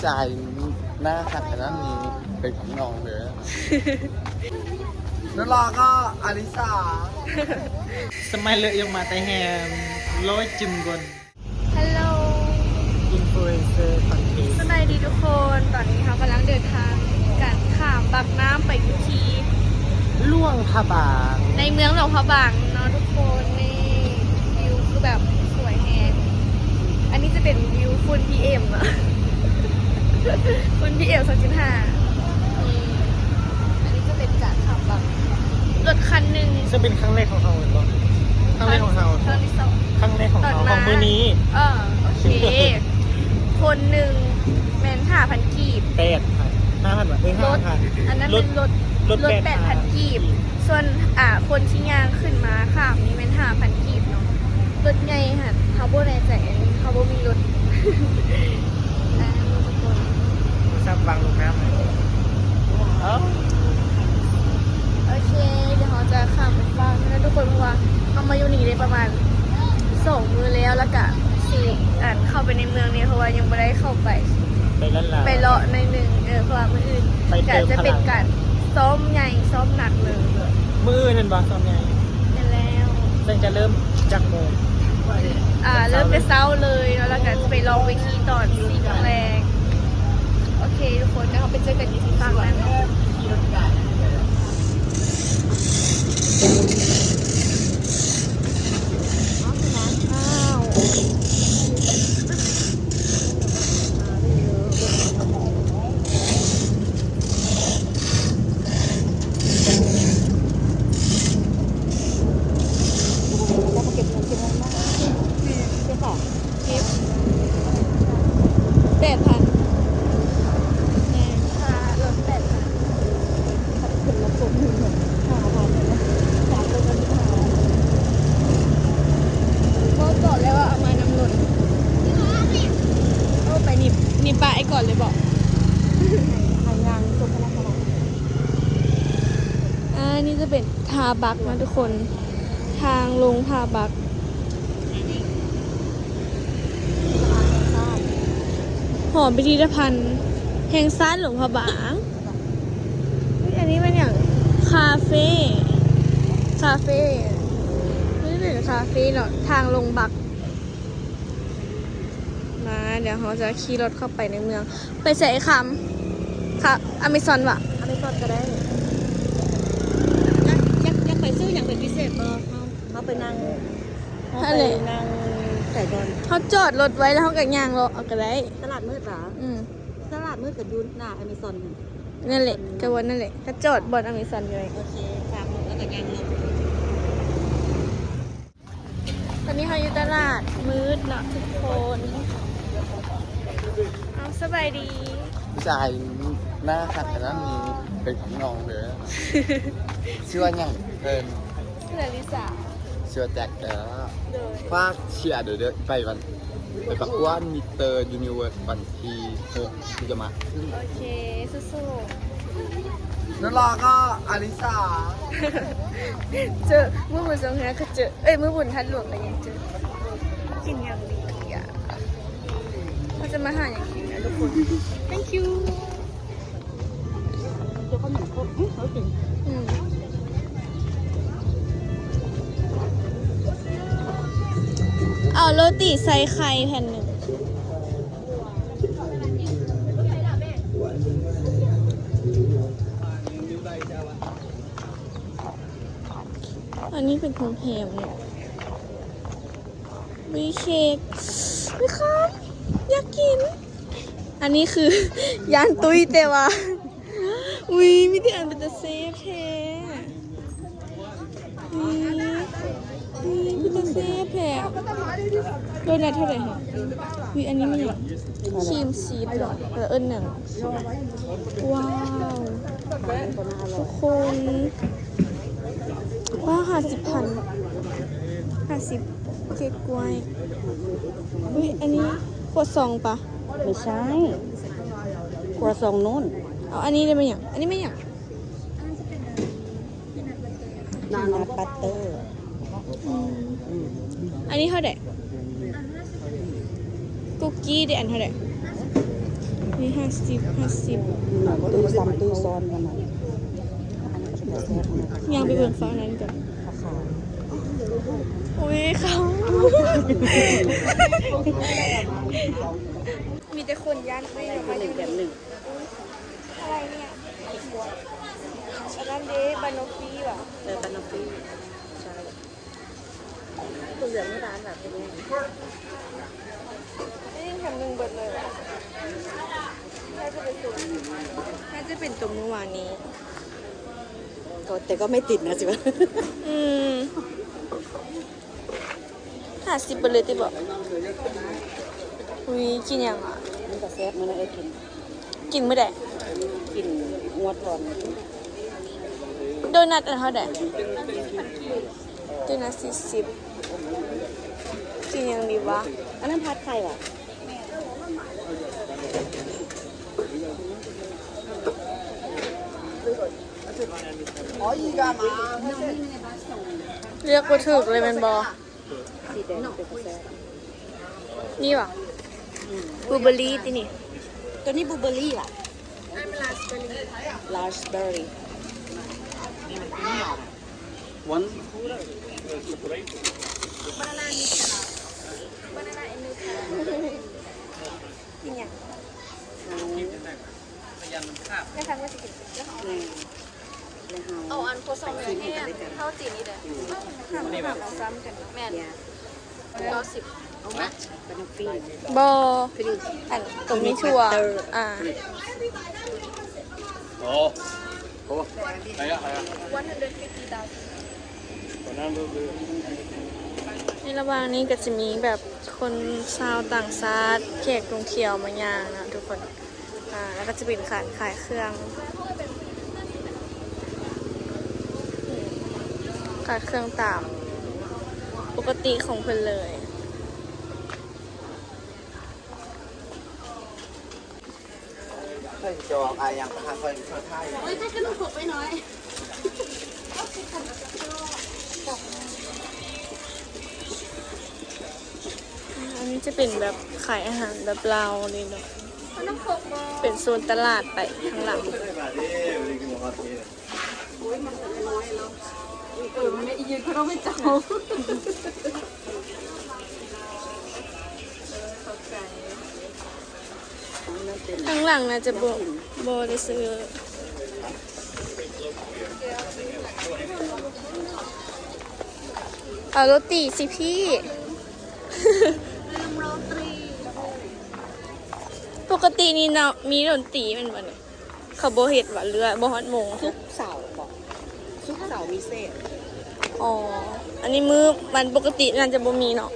ຕາຍ ໜ້າຮັກຂະໜາດນີ້ ເປັນຂອງນ້ອງເດີ. ແລ້ວລາວກໍອາລິສາ ສະໄໝເລີຍ ອອກມາແຕ່ແຮມ ຮ້ອຍຈຶ່ງກ່ອນ. ຮັລໂຫຼ ອິນຟລູເອັນເຊີ ຄອນເທນ ສະບາຍດີທຸກຄົນ. ຕອນນີ້ເຮົາກຳລັງເດີນທາງກັນຂ້າມປາກນ້ຳໄປຢູ່ທີ່ຫຼວງພະບາງ ໃນເມືອງຫຼວງພະບາງເນາະທຸກຄົນ. ນີ້ວິວຄືແບບສວຍແຮງ. ອັນນີ້ຈະເປັນວິວຝຸ່ນ ພີເອັມ ເນາະ ຝຸ່ນ ພີເອັມ ສອງຈຸດຫ້າ. ນີ້ ອັນນີ້ຈະເປັນການຂັບແບບລົດຄັນໜຶ່ງ ເຊິ່ງເປັນຄັ້ງແລກຂອງເຮົາແມ່ນບໍ່? ຄັ້ງແລກຂອງເຮົາ ຄັ້ງທີສອງ ຄັ້ງແລກຂອງເຮົາ ຂອງມື້ນີ້. ເອີ ໂອເຄ ຄົນໜຶ່ງແມ່ນຫ້າພັນກີບ ແປດພັນ ຫ້າພັນ ເອີຍ ຫ້າພັນ. ອັນນັ້ນແມ່ນລົດ ລົດ ລົດແປດພັນກີບ. ສ່ວນ ອ່າ ຄົນທີ່ຍ່າງຂຶ້ນມາຂ້າມນີ້ແມ່ນຫ້າພັນກີບເນາະ. ລົດໃຫຍ່ຫັ້ນ ເຮົາບໍ່ແນ່ໃຈ ອັນນີ້ເຮົາບໍ່ມີລົດ. ອ່າ ທຸກຄົນ ໂທລະສັບວາງລົງນ້ຳ. ເອົ້າ ໂອເຄ ດຽວເຮົາຈະຂ້າມໄປຝັ່ງແລ້ວທຸກຄົນ ເພາະວ່າເຮົາມາຢູ່ນີ້ໄດ້ປະມານສອງມື້ແລ້ວ ແລ້ວກະຊິ ອັນ ເຂົ້າໄປໃນເມືອງນີ້ ເພາະວ່າຍັງບໍ່ໄດ້ເຂົ້າໄປ ໄປເລາະ ໄປເລາະໜ້ອຍໜຶ່ງ. ເອີ ເພາະວ່າມື້ອື່ນກະຈະເປັນການຊ້ອມໃຫຍ່ ຊ້ອມໜັກເລີຍ. ມື້ອື່ນແມ່ນບໍ່ ຊ້ອມໃຫຍ່? ແມ່ນແລ້ວ. ເຊິ່ງຈະເລີ່ມຈັກໂມງ? ອ່າ ເລີ່ມແຕ່ເຊົ້າເລີຍເນາະ ແລ້ວກະຈະໄປລອງເວທີຕອນສີ່ໂມງແລງ. ໂອເຄທຸກຄົນ ດຽວເຮົາໄປເຈີກັນຢູ່ທີ່ຝັ່ງນັ້ນເນາະ. ເກັບ ແປດພັນ ແມ່ນ ຄ່າລົດແປດພັນ ຄົນລະຄົນໜຶ່ງ ຫ້າພັນ ບໍ່ເກາະແລ້ວວ່າເອົາມານຳລົດ. ໂອ້ ໄປນີ້ ນີ້ປະໄອ້ກ່ອນເລີຍບໍ? ໃຫ້ຍ່າງຊົມພະນະຄະບານ. ອ່າ ນີ້ຈະເປັນທ່າບັກນະທຸກຄົນ ທາງລົງທ່າບັກ. ຫໍພິພິທະພັນແຫ່ງຊາດຫຼວງພະບາງ. ເຮີ້ຍ ອັນນີ້ແມ່ນຫຍັງ? ຄາເຟ ຄາເຟ ນີ້ເປັນຄາເຟເນາະ ທາງລົງບັກ. ມາ ດຽວເຮົາຈະຂີ່ລົດເຂົ້າໄປໃນເມືອງ. ໄປໃສຄຳ? ຄະ ອາເມຊອນຫວາ? ອາເມຊອນກໍໄດ້. ຢາກ ຢາກ ຢາກໄປຊື້ຫຍັງເປັນພິເສດບໍ່? ເຮົາ ເຮົາໄປນັ່ງ ເຮົາໄປນັ່ງໃສກ່ອນ? ເຮົາຈອດລົດໄວ້ແລ້ວເຮົາກໍຍ່າງເລາະເອົາກໍໄດ້. ຕະຫຼາດມືດຫວາ? ອືມ ຕະຫຼາດມືດກໍຢູ່ໜ້າອາເມຊອນຫັ້ນ. ນັ້ນແຫຼະ ກໍວ່ານັ້ນແຫຼະ ກໍຈອດບ່ອນອາເມຊອນຢູ່. ໂອເຄ ສາມໂມງແລ້ວກໍຍ່າງເລາະ. ຕອນນີ້ເຮົາຢູ່ຕະຫຼາດມືດເນາະທຸກຄົນ. ເອົາ ສະບາຍດີ. ຜູ້ຊາຍໜ້າຮັກຂະໜາດນີ້ ເປັນຂອງນ້ອງເດີ. ຊື່ວ່າຫຍັງເພິ່ນ? ຊື່ອາລິສາ. ຊື່ວ່າແຈັກເດີ. ໂດຍ. ຝາກເຊຍເດີ ໄປວັນ ໄປປະກວດມິສເຕີຢູນິເວີສວັນທີຫົກ ທີ່ຈະມາ. ໂອເຄ ສູ້ໆ. ແລ້ວລາວກໍອາລິສາ ເຈີ ມື້ບຸນສົງຫາກໍເຈີ ເອີຍ ມື້ບຸນທາດຫຼວງກໍຍັງເຈີ. ກິນຫຍັງດີອະ? ເຮົາຈະມາຫາຫຍັງກິນນະທຸກຄົນ. Thank you. ເອົາໂຣຕີໃສ່ໄຂ່ແຜ່ນໜຶ່ງ. ອັນນີ້ເປັນໂຮງແຮມເນາະ. ມີເຄ້ກ ມີຄຳ ຢາກກິນ. ອັນນີ້ຄືຢ້ານຕຸ້ຍແຕ່ວ່າ ອຸ້ຍ ມີແຕ່ອັນເປັນຕາແຊບແທ້. ອືມ ອືມ ເປັນຕາແຊບແທ້. ໂດນັດເທົ່າໃດຫະ? ອຸ້ຍ ອັນນີ້ມັນຫຍັງ? ຄຣີມຊີສເນາະ ເອີ ເອີ້ນຫຍັງ? ວ້າວ ທຸກຄົນ ວ້າວ ຫ້າສິບພັນ ຫ້າສິບ ເຄ້ກກ້ວຍ. ອຸ້ຍ ອັນນີ້ຄົວຊອງປະ? ບໍ່ໃຊ່ ຄົວຊອງໂນ້ນ. ເອົາ ອັນນີ້ໄດ້ແມ່ນຫຍັງ? ອັນນີ້ແມ່ນຫຍັງ? ປີນັດບັດເຕີ. ອືມ ອັນນີ້ເທົ່າໃດ? ຄຸກກີ້ເດ ອັນເທົ່າໃດ? ມີຫ້າສິບ ຫ້າສິບ ຕຸ້ຍຊ້ຳຕຸ້ຍຊ້ອນກັນນະ. ຍ່າງໄປເບິ່ງຝັ່ງນັ້ນກ່ອນ. ໂອ້ຍ ເຂົາ ມີແຕ່ຄົນຢ້ານຕຸ້ຍອອກມາຢູ່ນີ້. ອາໄລເນຍ? ອັນນັ້ນເດ ບານອຟຟີຫວາ? ເອີ ບານອຟຟີ ໃຊ່. ຖົ່ວເຫຼືອງໃນຮ້ານແບບເປັນຫຍັງ? ນີ້ແຖມໜຶ່ງເບິດເລີຍຫວາ? ໜ້າຈະເປັນຕົວ ໜ້າຈະເປັນຕົວມື້ວານນີ້ ກໍ ແຕ່ກໍໄມ່ຕິດນະ ຊິວ່າ. ອືມ. ຫ້າສິບເບິດເລີຍຕິບໍ? ອຸ້ຍ ກິນຫຍັງອະ? ມັນກໍແຊບ ມື້ນັ້ນເອີຍ ກິນ ກິນມື້ໃດ? ກິນງົວທອດ. ໂດນັດອັນເທົ່າໃດ? ໂດນັດສີ່ສິບ. ກິນຫຍັງດີວະ? ອັນນັ້ນຜັດໄຂ່ຫວາ? ເລືອກບໍ່ຖືກເລີຍແມ່ນບໍ່? ສີແດງເປັນຕາແຊບ. ນີ້ຫວາ? ບລູເບີຣີຕິນີ້? ຕົວນີ້ບລູເບີຣີຫວາ? ລາສເບີຣີ. One. ກິນຫຍັງ? ແມ່ນ ແລ້ວເຮົາ ເອົາອັນຄົວຊອງແຫ້ງ ເຂົ້າຈີ່ນີ້ເດີ້. ແມ່ນ ເກົ້າສິບ. ບໍ່ ອັນຕົງມີຖົ່ວ ອ່າ ໃນລະຫວ່າງນີ້ກໍຈະມີແບບຄົນຊາວຕ່າງຊາດ ແຂກທ່ອງທ່ຽວມາຍ່າງນະທຸກຄົນ. ອ່າ ແລ້ວກໍຈະເປັນຮ້ານຂາຍເຄື່ອງ ຂາຍເຄື່ອງຕາມປົກກະຕິຂອງເພິ່ນເລີຍ. ເພິ່ນຈະອອກອາຫຍັງຫາຂ້ອຍ ຂ້ອຍຖ່າຍ. ໂອ້ຍ ໃຫ້ຂະໜົມຄົກໄປໜ້ອຍ. ອັນນີ້ຈະເປັນແບບຂາຍອາຫານແບບລາວເລີຍເນາະ. ເປັນໂຊນຕະຫຼາດໄປທາງຫຼັງ. ໂອ້ຍ ມັນກໍນ້ອຍແລ້ວ. ເອີ ມັນໄດ້ອີ່ຢືນເຂົາໄປເຈົ້າ. ທາງຫຼັງໜ້າຈະບໍ່ ບໍ່ໄດ້ຊື້. ເອົາໂຣຕີຊິພີ່. ປົກກະຕິນີ້ເນາະ ມີດົນຕີແມ່ນບໍ່ນີ້? ເຂົາບໍ່ເຮັດຫວາ ຫຼືວ່າບໍ່ຮອດໂມງ? ສຸກເສົາບໍ? ສຸກເສົາມີເສດ. ອໍ ອັນນີ້ມື້ວັນປົກກະຕິໜ້າຈະບໍ່ມີເນາະ.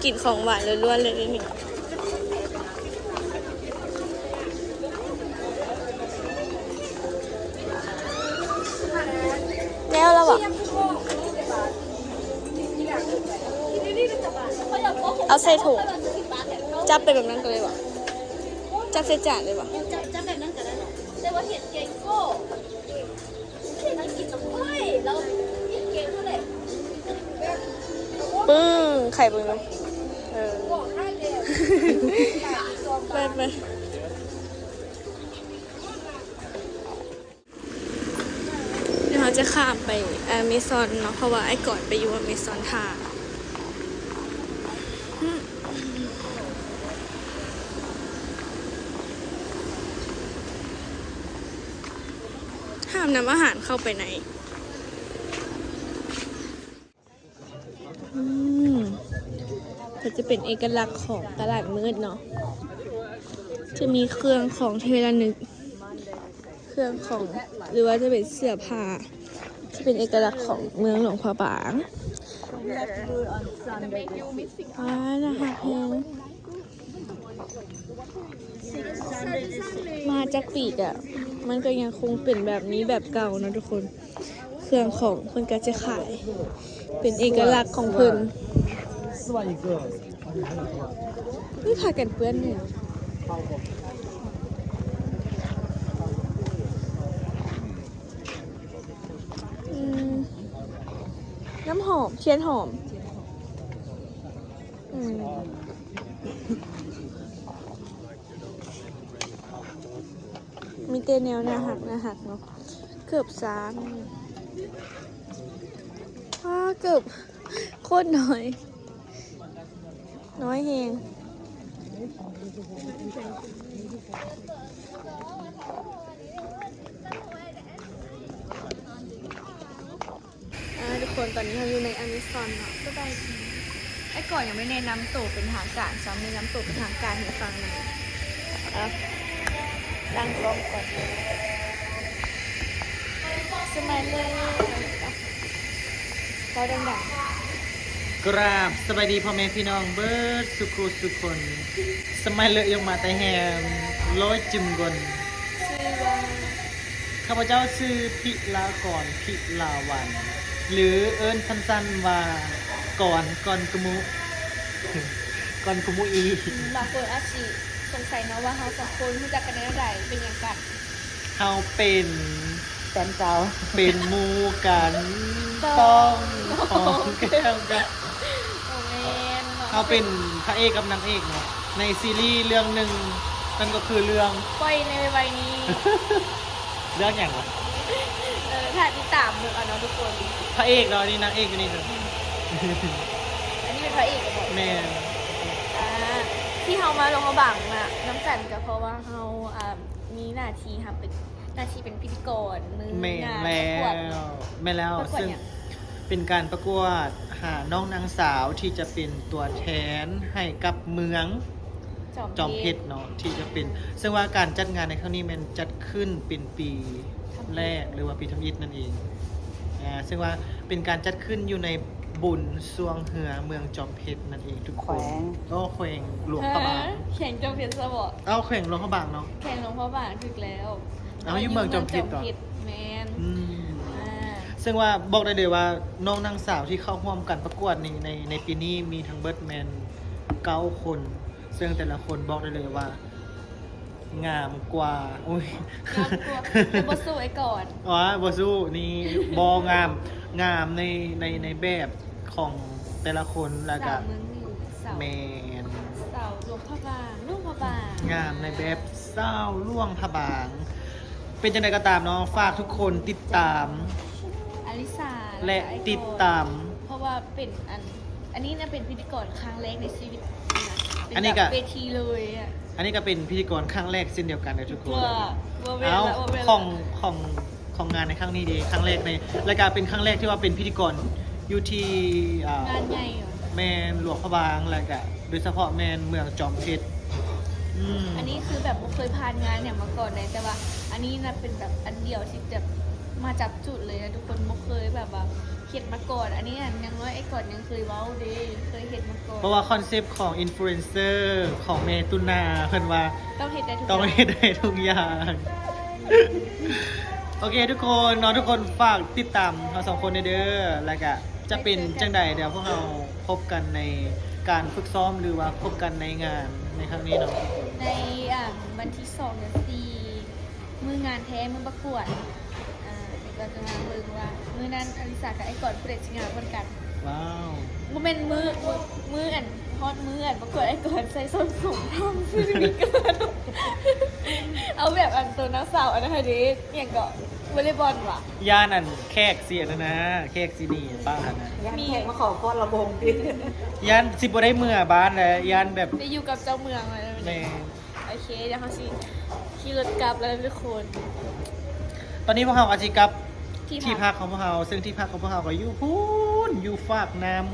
ກິນຂອງຫວານລ້ວນໆເລີຍເດນີ້. ແລ້ວລະຫວາ? ເອົາໃສ່ຖົງ ຈັບໄປແບບນັ້ນກໍໄດ້ຫວາ? ຈັບໃສ່ຈານໄດ້ຫວາ? ຈັບ ຈັບແບບນັ້ນກໍໄດ້ ແຕ່ວ່າເຮັດເກັ່ງໂພດ. ປຶ້ງ ໄຂ່ເບິ່ງດູ. ເອີ ໄປ ໄປ. ດຽວເຮົາຈະຂ້າມໄປອາເມຊອນເນາະ ເພາະວ່າອ້າຍກອນໄປຢູ່ອາເມຊອນຖ້າ. ຫ້າມນຳອາຫານເຂົ້າໄປໃນ. ອືມ ກໍຈະເປັນເອກະລັກຂອງຕະຫຼາດມືດເນາະ ຈະມີເຄື່ອງຂອງທີ່ລະນຶກ ເຄື່ອງຂອງ ຫຼືວ່າຈະເປັນເສື້ອຜ້າ ຈະເປັນເອກະລັກຂອງເມືອງຫຼວງພະບາງ. ອ້າ ໜ້າຮັກແຮງ. ມາຈັກປີກະ ມັນກໍຍັງຄົງເປັນແບບນີ້ແບບເກົ່າເນາະທຸກຄົນ. ເຄື່ອງຂອງເພິ່ນກໍຈະຂາຍເປັນເອກະລັກຂອງເພິ່ນ. ນີ້ພາກັນເປື້ອນນີ້. ອືມ ນ້ຳຫອມ ທຽນຫອມ. ອືມ ມີແຕ່ແນວໜ້າຮັກ ໜ້າຮັກເນາະ ເກີບຊ້າງ ອ້າ ເກີບໂຄດນ້ອຍ ນ້ອຍແຮງ. ອ່າ ທຸກຄົນ ຕອນນີ້ເຮົາຢູ່ໃນອາເມຊອນເນາະ. ສະບາຍດີ. ອ້າຍກອນຍັງບໍ່ແນະນຳໂຕເປັນທາງການຊ້ຳ, ແນະນຳໂຕເປັນທາງການໃຫ້ຟັງແດ່. ອ່ະ ຕັ້ງກ້ອງກ່ອນ. ສະມາຍເລີ. ເວົ້າດັງໆ. ກາບສະບາຍດີພໍ່ແມ່ພີ່ນ້ອງເບິດສຸຂູສຸຄົນ. ສະມາຍເລີ ຢອກມາແຕ່ແຮມ ຮ້ອຍຈຶມກົນ. ຊື່ວ່າ ຂ້າພະເຈົ້າຊື່ ພິລາກອນ ພິລາວັນ ຫຼື ເອີ້ນສັ້ນໆວ່າ ກອນ ກອນກະມຸ ກອນກະມຸອີ. ບາງຄົນອາດຊິສົງໄສເນາະວ່າເຮົາສອງຄົນຮູ້ຈັກກັນໄດ້ແນວໃດ ເປັນຫຍັງກັນ? ເຮົາເປັນ ແຟນເກົ່າ ເປັນໝູ່ກັນ ຕ້ອງ ຕ້ອງ ຫອມແກ້ມກັນ. ບໍ່ແມ່ນເນາະ ເຮົາເປັນພະເອກກັບນາງເອກເນາະ ໃນຊີຣີເລື່ອງໜຶ່ງ ນັ້ນກໍຄືເລື່ອງ ປ່ອຍໃນໄວໆນີ້. ເລື່ອງຫຍັງວະ? ເອີ ຖ້າຕິດຕາມເບິ່ງເອົາເນາະທຸກຄົນ. ພະເອກເນາະ ອັນນີ້ນາງເອກຢູ່ນີ້ເນາະ. ອັນນີ້ເປັນພະເອກບໍ? ແມ່ນ. ອ່າ ທີ່ເຮົາມາຫຼວງພະບາງນະ ນຳກັນກໍເພາະວ່າເຮົາ ອ່າ ມີໜ້າທີ່ຮັບເປັນ ໜ້າທີ່ເປັນພິທີກອນມື້ງານປະກວດເນາະ. ແມ່ນແລ້ວ ປະກວດຫຍັງ? ຊຶ່ງເປັນການປະກວດຫານ້ອງນາງສາວທີ່ຈະເປັນຕົວແທນໃຫ້ກັບເມືອງ ຈອມເພັດ ຈອມເພັດເນາະ ທີ່ຈະເປັນ ເຊິ່ງວ່າການຈັດງານໃນຄັ້ງນີ້ແມ່ນຈັດຂຶ້ນເປັນປີແລກ ຫຼືວ່າປີທຳອິດນັ້ນເອງ. ອ່າ ເຊິ່ງວ່າເປັນການຈັດຂຶ້ນຢູ່ໃນບຸນຊ່ວງເຮືອເມືອງຈອມເພັດນັ້ນເອງທຸກຄົນ. ແຂວງ ໂອ້ ແຂວງຫຼວງພະບາງ. ແຂວງຈອມເພັດຊະບໍ? ເອົ້າ ແຂວງຫຼວງພະບາງເນາະ. ແຂວງຫຼວງພະບາງ ຖືກແລ້ວ. ເອົ້າ ຢູ່ເມືອງຈອມເພັດເນາະ. ແມ່ນ. ອືມ ອ່າ ເຊິ່ງວ່າບອກໄດ້ເລີຍວ່າ ນ້ອງນາງສາວທີ່ເຂົ້າຮ່ວມການປະກວດນີ້ ໃນ ໃນປີນີ້ມີທັງເບິດແມ່ນເກົ້າຄົນ. ເຊິ່ງແຕ່ລະຄົນບອກໄດ້ເລີຍວ່າງາມກວ່າ ໂອ້ຍ ງາມກວ່າ ແຕ່ບໍ່ສູ້ໄອ້ກອນ. ອໍ ບໍ່ສູ້ ນີ້ບໍ່ງາມ ງາມໃນ ໃນ ໃນແບບຂອງແຕ່ລະຄົນ ແລ້ວກະ ສາວເມືອງເໜືອ ສາວ ແມ່ນ ສາວຫຼວງພະບາງ ຫຼວງພະບາງ ງາມໃນແບບສາວຫຼວງພະບາງ. ເປັນຈັ່ງໃດກໍຕາມເນາະ ຝາກທຸກຄົນຕິດຕາມ ອາລິສາ ແລະ ແລະ ຕິດຕາມ ເພາະວ່າເປັນອັນ ອັນນີ້ນະເປັນພິທີກອນຄັ້ງແລກໃນຊີວິດນະ ເປັນ ອັນນີ້ກະ ແບບເວທີເລີຍອະ. ອັນນີ້ກະເປັນພິທີກອນຄັ້ງແລກເຊັ່ນດຽວກັນເດີທຸກຄົນ. ບໍ່ ບໍ່ແມ່ນລະ ເອົ້າ ບໍ່ແມ່ນລະ ຂອງ ຂອງ ຂອງງານໃນຄັ້ງນີ້ເດ ຄັ້ງແລກໃນ ແລະກະເປັນຄັ້ງແລກທີ່ວ່າເປັນພິທີກອນຢູ່ທີ່ ອ່າ ງານໃຫຍ່ ແມ່ນ ຫຼວງພະບາງ ແລະກະໂດຍສະເພາະແມ່ນເມືອງຈອມເພັດ. ອືມ ອັນນີ້ຄືແບບບໍ່ເຄີຍຜ່ານງານຫຍັງມາກ່ອນເດ ແຕ່ວ່າອັນນີ້ນະເປັນແບບອັນດຽວທີ່ແບບມາຈັບຈຸດເລີຍນະທຸກຄົນ ບໍ່ເຄີຍແບບວ່າ ເຮັດມາກ່ອນ. ອັນນີ້ຫັ້ນ ຢ່າງນ້ອຍໄອ້ກອນຍັງເຄີຍເວົ້າເດ້ ເຄີຍເຮັດມາກ່ອນ. ເພາະວ່າຄອນເຊັບຂອງອິນຟລູເອັນເຊີຂອງແມ່ຕຸນນາ ເພິ່ນວ່າຕ້ອງເຮັດໄດ້ທຸກ ຕ້ອງເຮັດໄດ້ທຸກຢ່າງ. ໂອເຄທຸກຄົນເນາະ ທຸກຄົນຝາກຕິດຕາມເຮົາສອງຄົນແດ່ເດີ ແລ້ວກະຈະເປັນຈັ່ງໃດ ດຽວພວກເຮົາພົບກັນໃນການຝຶກຊ້ອມ ຫຼືວ່າພົບກັນໃນງານໃນຄັ້ງນີ້ເນາະ ໃນ ອ່າ ວັນທີສອງ ເດືອນສີ່ ມື້ງານແທ້ ມື້ປະກວດ ອ່າ ແລ້ວກໍຈະມາເບິ່ງວ່າມື້ນັ້ນອາລິສາກັບໄອ້ກອນຜູ້ໃດຊິງາມກວ່າກັນ. ວ້າວ ບໍ່ແມ່ນມື້ ມື້ ມື້ອັນ ຮອດມື້ອັນປະກວດ ໄອ້ກອນໃສ່ສົ້ນສູງທອງຊື້ວິກກັນ ເອົາແບບອັນໂຕນາງສາວອັນນັ້ນຫັ້ນເດ້ ຫຍັງເກາະ ວໍເລບອນຫວາ? ຢ້ານອັນແຂກຊິອັນນັ້ນນະ ແຂກຊິໜີປະຫັ້ນນະ ຢ້ານແຂກມາຂໍຟ້ອນລຳໂພງຕິ ຢ້ານຊິບໍ່ໄດ້ເມືອບ້ານແລ້ວ ຢ້ານແບບໄດ້ຢູ່ກັບເຈົ້າເມືອງແລ້ວ. ແມ່ນ. ໂອເຄ ດຽວເຮົາຊິຂີ່ລົດກັບແລ້ວທຸກຄົນ. ຕອນນີ້ພວກເຮົາກໍຊິກັບທີ່ພັກ ທີ່ພັກຂອງພວກເຮົາ ເຊິ່ງທີ່ພັກຂອງພວກເຮົາກໍຢູ່ພຸ້ນ ຢູ່ຟາກນ້ຳ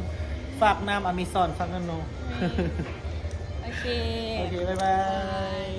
ຟາກນ້ຳອາເມຊອນ ຟາກນັ້ນເນາະ. ແມ່ນ. ໂອເຄ ໂອເຄ ບາຍບາຍ ບາຍ.